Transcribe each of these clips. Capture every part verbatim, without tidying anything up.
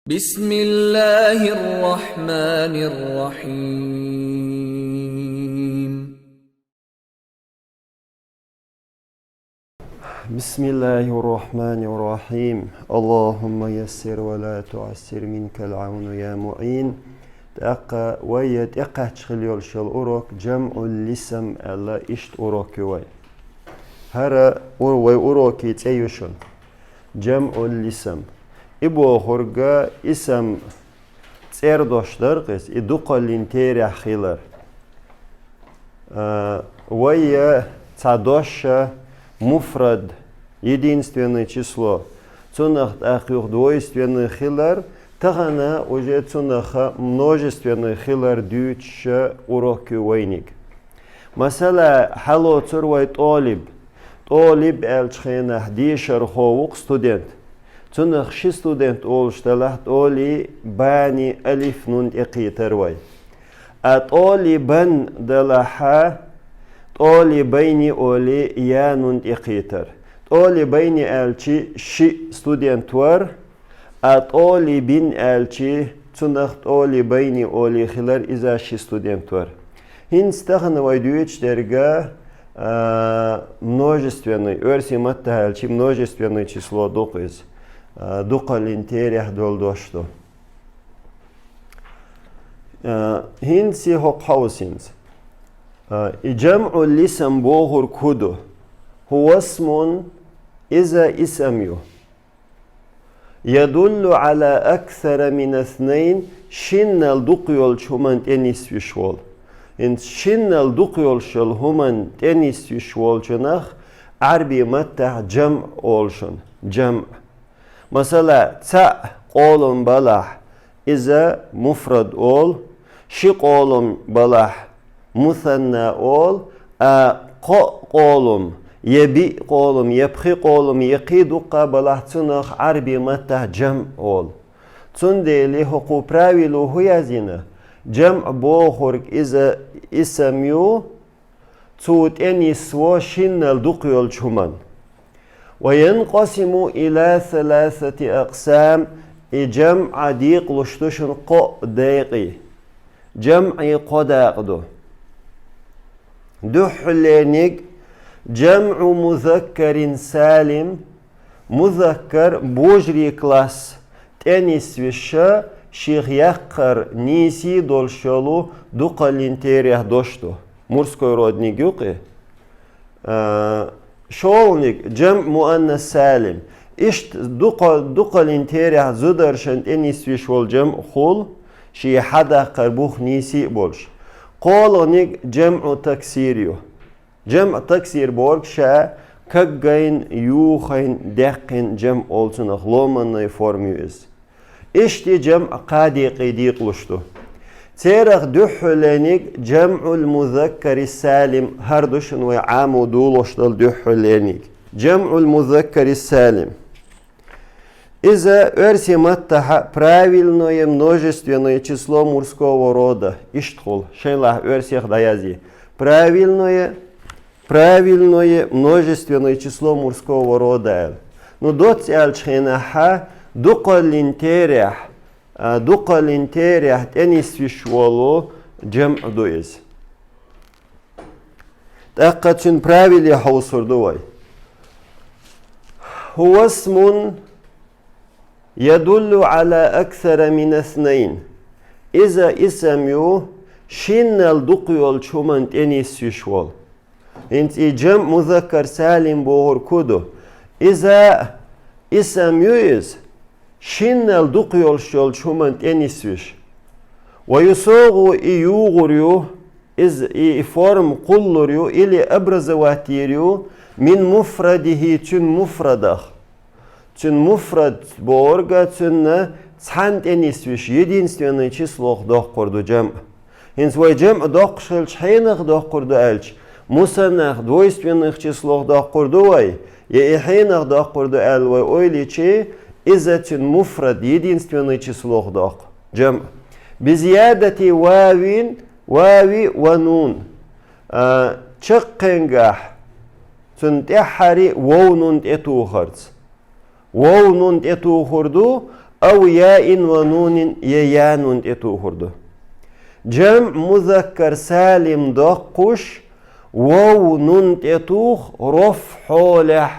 بسم الله الرحمن الرحيم. بسم الله الرحمن الرحيم. اللهم يسر ولا تعسر، منك العون يا معين. ТӀаккха вай тӀекхаччалца хила йолуш йолу урок «ЖамӀул лисам» аьлла, иштта урок ю вай. ХӀара ур-, вай урокан цӀе ю шуна «ЖамӀул лисам». И бохург исам цӀердош дара-кх иза, и дукхаллин терахь хилар. А, вай цхьа дош а муфрад, единственное число, цунах тӀаккха юха двойственное хилар, тахана уже цунах множественное хилар дуьйцуш урок ю вайниг. Масала, хьалоцур вай тӀолиб. ТӀолиб аьллачу хенахь дешархо ву-кх студент. Цунах ши студент олуш делахь, тӀолибани алиф, нун тӀекхийтар вай. А тӀолибан делахь, тӀолибайни олий, я, нун тӀекхийтар. ТӀолибайни аьлчи шиъ студент вара, а тӀолибин аьлчи, цунах тӀолибайни олий хилар, иза ши студент вара. ХӀинца тахана вай дуьйцуш дерг, а, множественный, оьрсийн маттахь аьлчи, множественное число ду-кх иза, а, дукхаллин терахь долу дош ду. А, хӀинца хӀокху хьовсинца. А, и жамӀул лисам бохург хӀун ду? ХӀува исмун, иза исам ю. يدل على أكثر من اثنين, шиннал дукха йолчу хӀуманна тӀе нисвеш волу. ХӀинца шиннал дукха йолуш йолу хӀуманна тӀе нисвеш волчунах Ӏарбийн маттахь жамӀ олу шуна. ЖамӀ. Масала, цхьаъ къолам балахь, иза муфрад олу, ши къолам балахь, мусанна олу, а кхоъ къолам, я биъ къолам, я пхи къолам, я кхин дуккха балахь, цунах Ӏарбийн маттахь жамӀ олу. Цундела хӀокху правило хӀун яздина? ЖамӀ бохург иза исам ю, цо тӀе нисво шиннал дукха йолчу хӀуманна. وينقسم إلى ثلاثة أقسام, и жамӀ декъалуш ду шуна кхоъ декъе. ЖамӀе кхо дакъа ду. Дуьххьарлерниг, جمع مذكر سالم, музаккар, божарий класс, тӀе нисвеш, шех яккхар нийса долуш йолу дукхаллин терахь дош ду. Мужской родниг ю-кх и. А, шолгӀаниг, جمع مؤنث سالم. Иштта дукха-, дукхаллин терахь зударшна тӀе нисвеш волу жамӀ хуьлу, шен хьадаккхар бух нийса а болуш. КхоалгӀаниг جمع تكسير ю. ЖамӀ таксир бохург ша каггайна, юхайна, даьккхина жамӀ олу цунах, ломанный форма ю иза. Иштта жамӀ кхаа декъе декъалуш ду. Церах дуьххьарлерниг جمع المذكر السالم, хӀара ду шуна вай Ӏамо долуш долу дуьххьарлерниг. جمع المذكر السالم. Иза оьрсийн маттахь правильное множественное число мужского рода. Иштта хуьлу, шайнахь оьрсех дӀаязъе. Правильное, правильное множественное число мужского рода аьлла. Ну, доцца аьллачу хенахь, дукхаллин терахь, а, дукхаллин терахь тӀе нисвеш волу жамӀ ду иза. ТӀаккха цуьнан правиле хьовсур ду вай. هو اسم يدل على أكثر من اثنين. Иза исам ю, шиннал дукха йолчу хӀуманна тӀе нисвеш волу. ХӀинца и жамӀ музаккар салим бохург хӀун ду? Иза исам ю иза, шиннал дукха йолуш йолчу хӀуманна тӀе нисвеш. ويصاغ, и югӀур ю, иза, и, и форма кхуллур ю, или образовать йийр ю, من مفرده, цуьнан муфрадах. Цуьнан муфрад бохург, цуьнан цхьанна тӀе нисвеш, единственное числох доккхур ду жамӀ. ХӀинца вай жамӀ доккхуш хилча, хьенах доккхур ду аьлча, мусаннах, двойственных числох доккхур ду вай, я и хьенах доккхур ду аьлла вай ойла йича, иза цуьнан муфрад, единственное числох доккху жамӀ. بزيادة واو, вави ва нун. А, чаккхенгахь, цунна тӀаьххьара вов, нун тӀетухарца. Вов, нун тӀетухур ду, أو ياء ونون, е я нун тӀе тухур ду. ЖамӀ музаккар салим доккхуш, вов нун тӀе тух роф хьолехь.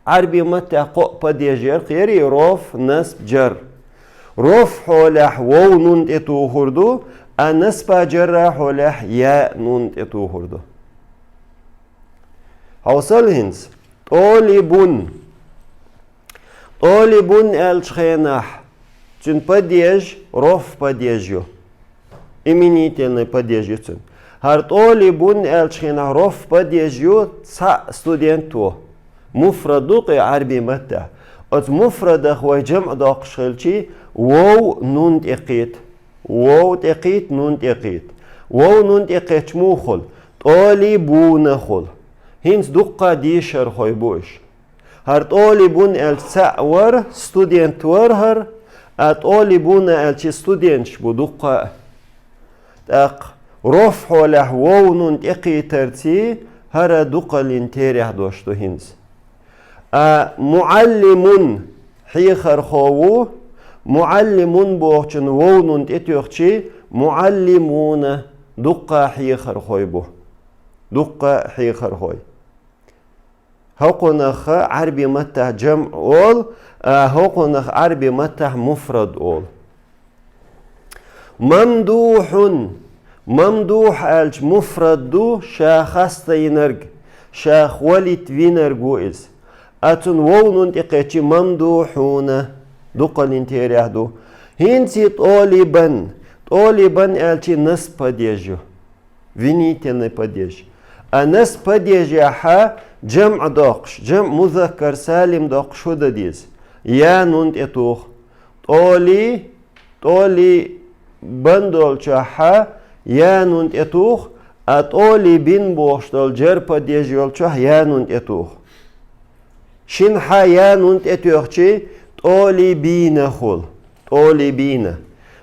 Ӏарби маттехь кхоъ падеж яр, кхери роф, насб, жар. Роф хьолехь вов нун тӀе тухур ду, а насба жарра хьолехь я нун тӀе тухур ду. Хьовсал хӀинца. ТӀолибун. ТӀолибун аьллачу хенахь, цуьнан падеж роф падеж ю. Именительный падеж ю цуьнан. ХӀара тӀолибун аьллачу хенахь роф падеж ю, цхьаъ студент ву. Муфрад ду кхе Ӏарби маттахь. Оцу муфрадах вай жамӀ доккхуш хилчий, вов нун тӀе кхийта. Вов тӀе кхийта, нун тӀе кхийта. Вов нун тӀе кхетча муха хуьлу? ТӀолибуна хуьлу. ХӀинца дуккха дешархой бу уьш. ХӀара тӀолибун аьлча цхьаъ вара, студент вара хӀара, а тӀолибуна аьлча студенташ бу дуккха а. ТӀаккха роф хьолехь вов нун тӀекхийтарций, хӀара дукхаллин терехь дош ду хӀинца. А муӀаллимун хьехархо ву, муӀаллимун бохучун вов нун тӀетоьхчий, муӀаллимуна дуккха хьехархой бу. Дуккха хьехархой. ХӀокхунах Ӏарби маттахь жамӀ олу, а хӀокхунах Ӏарби маттахь муфрад олу. Мамдухьун. Мамдухь аьлча муфрад ду, ша хастайинарг, ша хвалит винарг ву иза. А цунна вов нун тӀекхечи мамдухьуна дукхаллин терехь ду. ХӀинца тӀолибан. ТӀолибан аьлчи насб падеж ю. Винительный падеж. А насб падежехьа жамӀ доккхуш, жамӀ музаккар салим доккхуш хӀун дан деза? Я нун тӀе тух. ТӀоли, тӀолибан долчохьа я нун тӀе тух, а тӀолибин бохуш долу жар падеж йолчохь я нун тӀе тух. Шина хьа я нун тӀетоьхчи, тӀолибина хуьлу. ТӀолибина.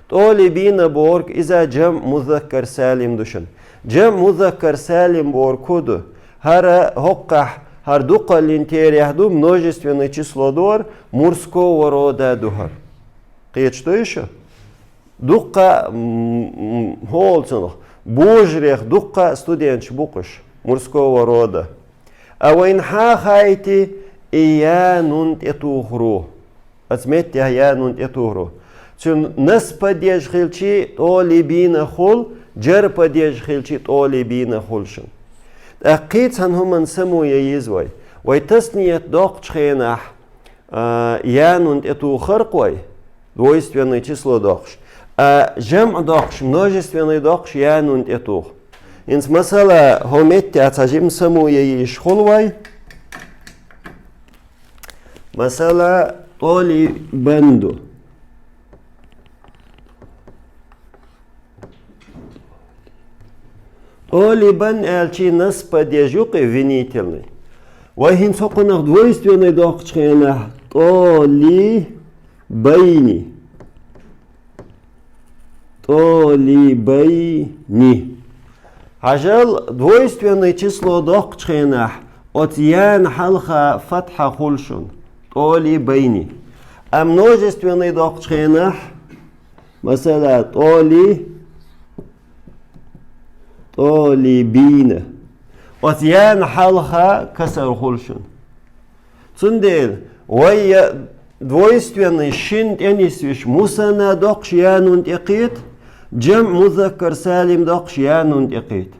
ТӀолибина бохург иза жамӀ музаккар салим ду шуна. ЖамӀ музаккар салим бохург хӀун ду? ХӀара хӀокхахь, хӀара дукхаллин терехь ду, множественное число ду хӀара, мужского рода ду хӀара. Кхеташ ду шу? Дуккха, м, м, хӀола цунах, божарех дуккха студенташ бу кхуш, мужского рода. А вайна хьан хаийти, и я нун тӀетухур ву? Оцу меттехь я нун тӀетухур ву. Цуьнан насб падеж хилчи тӀолибина хуьлу, жар падеж хилчи тӀолибина хуьлу шуна. ТӀаккха кхин цхьана хӀуманна самое йийза вай. Вай тасният доккхучу хенахь, а, я нун тӀетухур кху вай, двойственное число доккхуш. А жамӀ доккхуш, множественное доккхуш, я нун тӀетуху. ХӀинца масала, хӀо меттехь цхьа жима самое йийш хуьлу вай. Масала, тӀолибан ду. ТӀолибан аьлчи насб падеж ю кхе винительный. Вай хӀинца хӀокхунах двойственный доккхучу хенахь тӀолибайни. ТӀолибайни. Хьажал, двойственное число доккхучу хенахь оцу яна хьалха фатхьа хуьлу шуна. ТӀолибайни. А множественное доккхучу хенахь, масала, тӀоли, тӀолибина. Оцу яна хьалха касар хуьлу шуна. Цундела вай я двойственный шина тӀенисвеш мусанна доккхуш я нун тӀекхийта, жамӀ музаккар салим доккхуш я нун тӀекхийта.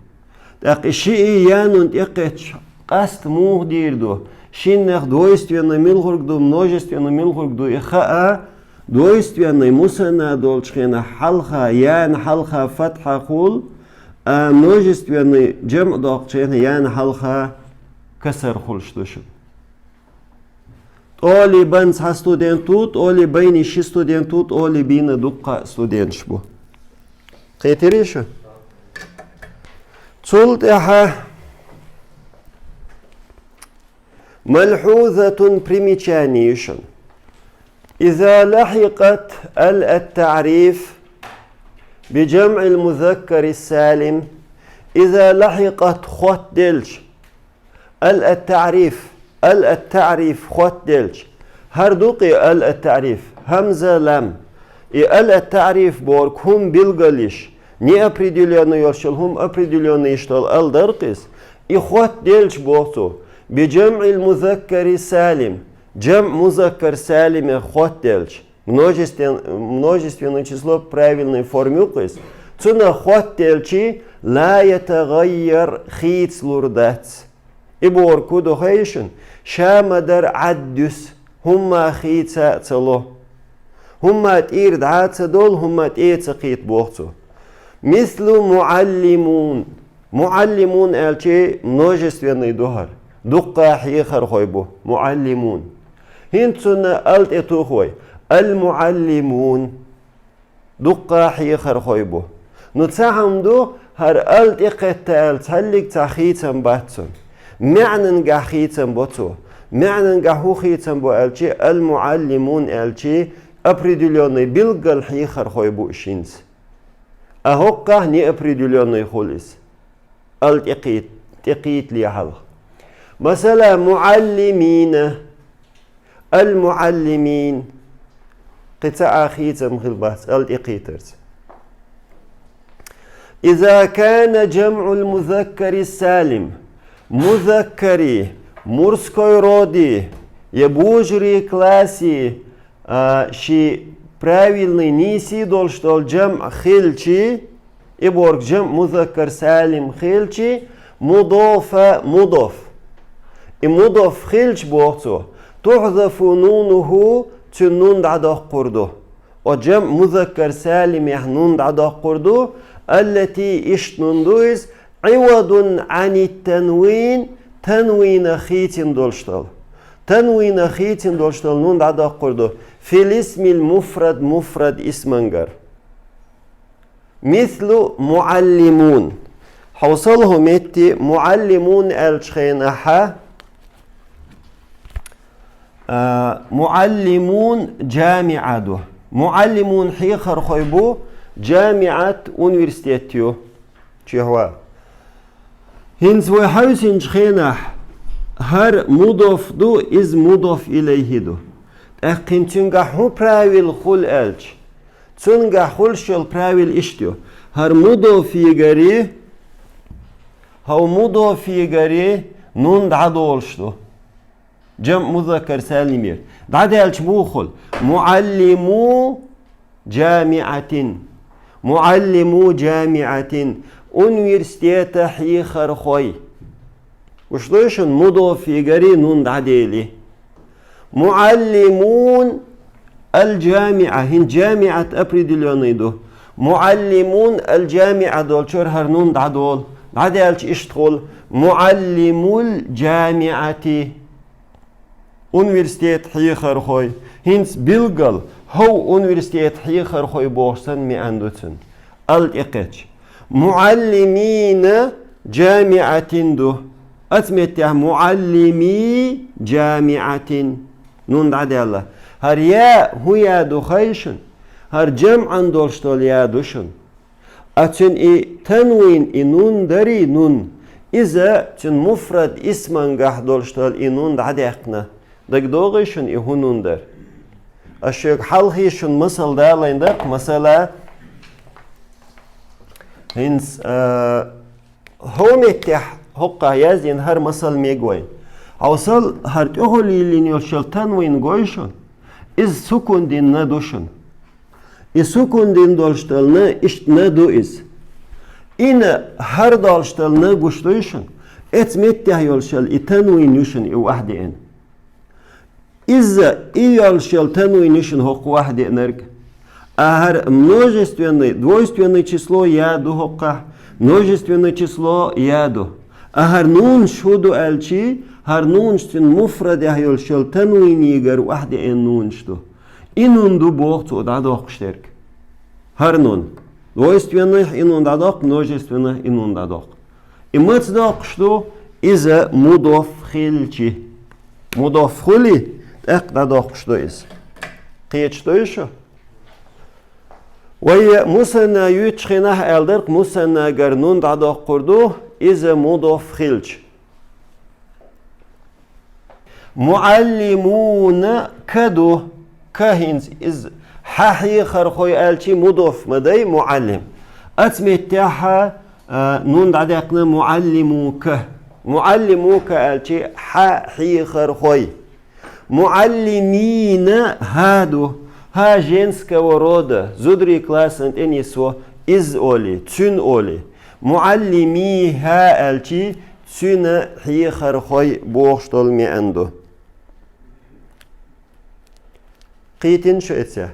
ТӀаккха и шиъ я нун тӀекхетча, къаста муха дийр ду? Шиннах двойственный милхург ду, множественный милхург ду и хаа, двойственный мусанна долчу хенахь хьалха, яна хьалха фатхьа хуьлу, а множественный жамӀ доккхучу хенахь яна хьалха касар хуьлуш ду шуна. ТӀолибан цхьа студент ву, тӀолибайни ши студент ву, тӀолибина дуккха а студенташ бу. Кхетирий шу? Цул тӀаьхьа ملحوظة примечание ю шуна. إذا لحقت ال التعريف بجمع المذكر السالم، إذا لحقت хотделча, ال التعريف, ال التعريف хотделча. ХӀара ду кхе ال التعريف. Хьамза, лам. И ал ат-таъриф бохург хӀума билгал йиш, неопределённый йолчул хӀума определённый йиш дола ал дар-кх из. И хоттаделча, боху цо, би джамъил музаккари салим, джамъ музаккар салимех хоттаделча, множествен-, множественное число правильной формы ю-кх из, цунах хоттаделча, ла ятагӀаййар, хийцалур дац. И бохург хӀун ду хой шуна? Ша ма-дарра Ӏадда юс, хӀумма хийца а ца ло. ХӀумма тӀера дӀа а ца долу, хӀумма тӀе а ца кхета, боху цо. Мислу муаллимун. Муаллимун аьлча множественный ду хӀара. Дуккха хьехархой бу муаллимун. ХӀинца цунна ал тӀе туху вай. Ал-муаллимун. Дуккха хьехархой бу. Ну, цхьа хӀума ду, хӀара ал тӀекхетта аьлла, цхьаллиг цхьа хийцам бац цунна. МаьӀнангахь хийцам бо цо. МаьӀнангахь хӀун хийцам бо аьлча, ал-муаллимун аьлча, определённый, билггал хьехархой бу уьш хӀинца. А хӀокхахь неопределённый хуьлу иза. Ал тӀекхийт-, тӀекхийтале хьалха. Масала, муаллимина, ал-муаллимин. Кхин цхьа а хийцам хила бац ал тӀекхийтарца. Иза кана джамъул музаккари салим, музаккари, мужской роди, я божий класси, а, ши правильный нийса долуш долу джамъ хилча, и бохург джамъ музаккар салим хилча, мудофа, мудоф. И мудоф хилча, боху цо, тухьзафу нунуху, цуьнан нун дӀадоккхур ду. О джамъ музаккар салимехь нун дӀадоккхур ду, аллати, иштта нун ду иза, Ӏивадун Ӏанит танвин, танвинах хийцина долуш долу. Танвинах хийцина долуш долу нун дӀадоккхур ду. Фил исмил муфрад, муфрад исмангара. Мислу муаллимун. Хьовсал хӀу метте муаллимун аьллачу хенахьа, а, муаллимун джамиӀа ду. Муаллимун хьехархой бу, джамиӀат университет ю. Чехва. ХӀинца вай хьаьвсинчу хенахь, хӀара мудоф ду, иза мудоф илайхи ду. ТӀаккха хӀинца цуьнгахь хӀун правил хуьлу аьлча? Цуьнгахь хуьлуш йолу правил иштта ю. ХӀара мудофигари, хӀара мудофигари нун дӀадолуш ду. Джамъ музаккар салимера. ДӀадаьлча муха хуьлу? Муаллиму джамиӀатин. Муаллиму джамиӀатин. Университета хьехархой. Гуш ду шуна, мудофигари нун дӀадели. Муаллимун ал-джамиӀа. ХӀинца джамиӀат определённый ду. Муаллимун ал-джамиӀа долчуьра хӀара нун дӀадолу. ДӀадаьлча иштта хуьлу. Муаллимул джамиӀати. Университет хьехархой. ХӀинца билггал, хӀов университет хьехархой бохуш санна маьӀна ду цуьнан. Ал тӀекхечча. Муаллимина джамиӀатин ду. Оцу меттехь муаллими джамиӀатин. Нун дӀадаьлла. ХӀара я хӀун я ду хой шуна? ХӀара джамъан долуш долу я ду шуна. А цуьнан и танвин, и нун дарий, нун, иза цуьнан муфрад исмангахь долуш долу и нун дӀадаьккхина. ДагадогӀий шуна и хӀун нун дара? Ас шуьга хьалхе шуна масал далийна дара-кх, масала, хӀинца, а, хӀокху меттехь хӀокхахь яздина хӀара масал мега вайна. Хьовсал, хӀара тӀехула йиллина йолуш йолу танвин гой шуна? Иза сукун дина на ду шуна. И сукун дина долуш долу на, иштта на ду иза. И на хӀара долуш долу на гуш дуй шуна? Эца меттехь йолуш йолу и танвин ю шуна и охьадеана. Иза и йолуш йолу танвин ю шуна хӀокху охьадеанарг. А хӀара множественный, двойственное число я ду хӀокхахь, множественное число я ду. А хӀара нунаш хӀун ду аьлчи, хӀара нунаш цуьнан муфрадехь йолуш йолу танвинигара охьадеана нунаш ду. И нун ду боху цо дӀадоккхуш дерг. ХӀара нун. Двойственных и нун дӀадоккху, множественных и нун дӀадоккху. И маца доккхуш ду? Иза мудоф хилчи. Мудоф хуьли, тӀаккха дӀадоккхуш ду иза. Кхеташ дуй шу? Вай мусанна юьйцучу хенахь аьлла дара-кх, мусаннагара нун дӀадоккхур ду, иза мудоф хилча. Муаллимуна ка ду. К хӀинца из хьа хьехархой аьлчи мудоф ма дай муаллим. Ац меттехьа а, нун дӀадаьккхина муаллимука. Муаллимука аьлчи хьа хьехархой. Муаллимина хӀа ду. ХӀа женского рода, зударий классан тӀе нисво, из оли, цуьн оли. Муаллимиха аьлчи цуьна хьехархой бохуш долу меан ду. Кхийтина шу эца?